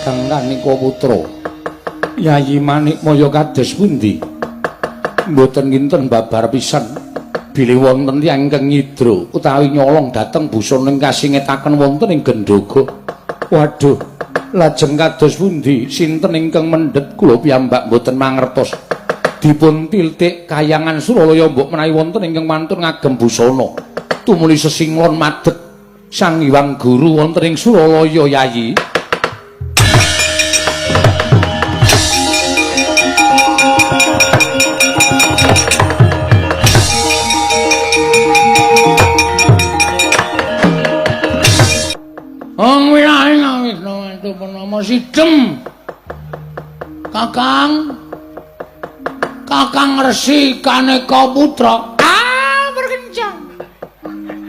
Kakang Kanika Putra. Yayi Manikmaya kados pundi? Mboten kinten babar pisan bilih wonten tiyang ingkang nyidra utawi nyolong dhateng busana ingkang kasingetaken wonten ing Gendhoga. Waduh, lajeng kados pundi? Sinten ingkang mendhet kula piyambak mboten mangertos. Dipun tiltik kayangan Suralaya mbok menawi wonten ingkang wantun ngagem busana. Tumuli sesinglon madeg Sang Hyang Guru wonten ing Suralaya, Yayi. Ong wilahe Wisnu Purnama sidem. Kakang Kakang Resi Kaneka Putra. Ah, berkencang.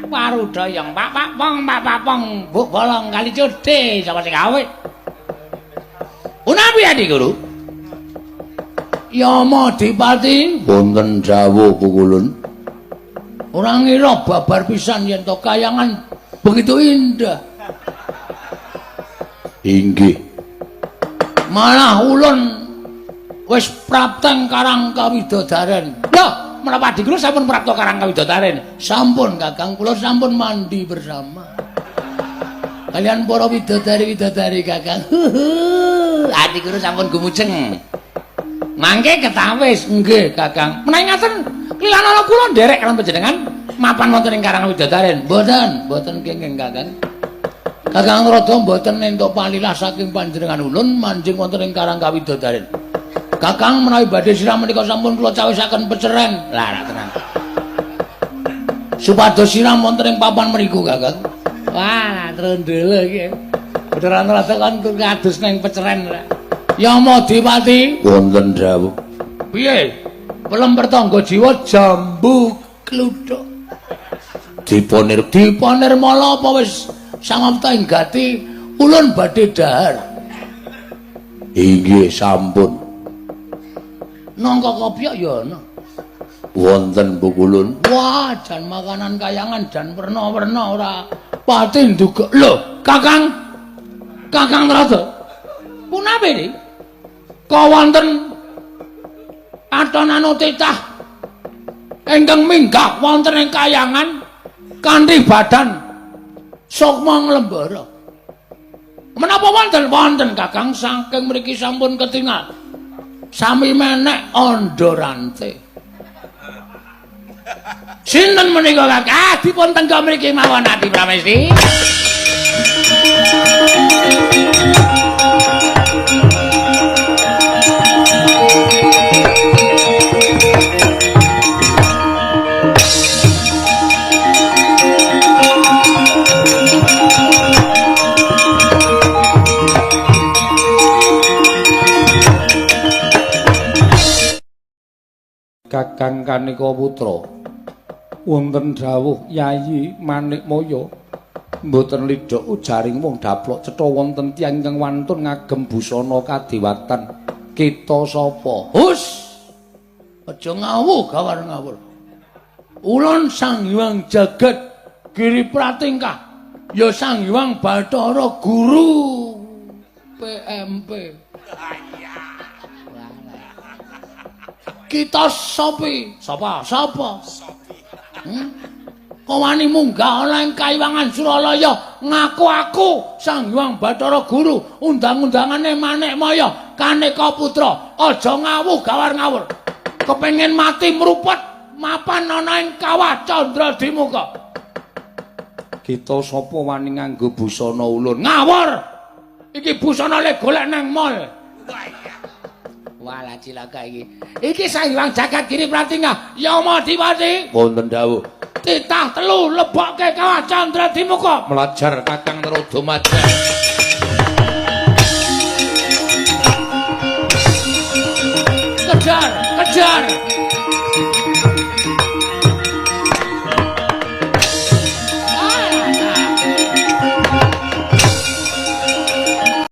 Parudayang pak pak pong pak pak pong buk bolong kali code sapa sing gawe. Punapi Adi Guru? Yama Dipati wonten dawuh pukulun. Ora ngira babar pisan yen to kayangan begitu indah. Inggih. Malah ulun wis prapteng karang kawidodaren. Lho, menapa Adi Guru sampun prapta karang kawidodaren? Sampun, Kakang, kula sampun mandi bersama. Kalian para widodari-widodari, Kakang. Adi Guru sampun gumujeng. Mangke ketawis, nggih, Kakang. Menawi ngaten, klilanana kula nderek kaliyan panjenengan mapan wonten ing karang widodaren. Mboten, mboten kenging, Kakang. Kakang Rada mboten entuk palilah saking panjenengan ulun manjing wonten ing karang kawidodaren. Kakang menawi badhe siram menika sampun kula cawisaken peceren. Lah, tenan. Supados siram wonten ing papan mriku, Kakang. Wah, trondele iki. Beneran rada kon kados ning peceren. Yama Dipati wonten dawuh. Piye? Pelem pertangga jiwa jambu kluthuk. Diponir diponirmala apa wis samapta ing gati ulun badhe dahar. Inggih sampun. Nangka kopyok ya ana. Wonten pukulun. Wah, jan makanan kayangan jan werna-werna ora pati nduga. Lho, Kakang. Kakang Rada. Punapi iki? Kok wonten atonanu titah ingkang minggah wonten ing kayangan kanthi badan sukma nglembara. Menapa wonten? Wonten Kakang, saking mriki sampun ketingal. Sami menek andha rante. Sinten menika, Kakang? Ah, dipun tengga mriki mawon Adi Pramesti. Kakang Kanika Putra wonten dawuh Yayi Manikmaya. Mboten lidhok ujaring wong daplok cetha wonten tiyang ingkang wantun ngagem busana kadewatan. Kita sapa? Hus. Aja ngawuh gawar ngawur. Ulun Sang Hyang Jagat Giri Pratingkah ya Sang Hyang Bathara Guru PMP. Kita sopi? Sapa? Sapa? Kok wani munggah ana ing kayiwangan Suralaya ngaku aku Sang Hyang Bathara Guru undang-undangane Manikmaya Kaneka Putra. Aja ngawuh gawar ngawur. Kepengin mati mrupet mapan ana ing kawah Candra Dimuka. Kita sapa wani nganggo busana ulun? Ngawur. Iki busana le golek nang mall. Walah cilaka iki. Iki Sang Hyang Jagat Giri Pratingga Yama Dipati. Wonten dawuh. Titah telu lebokke kawah Candra Dimuka. Mlajar Kakang Narada Majar.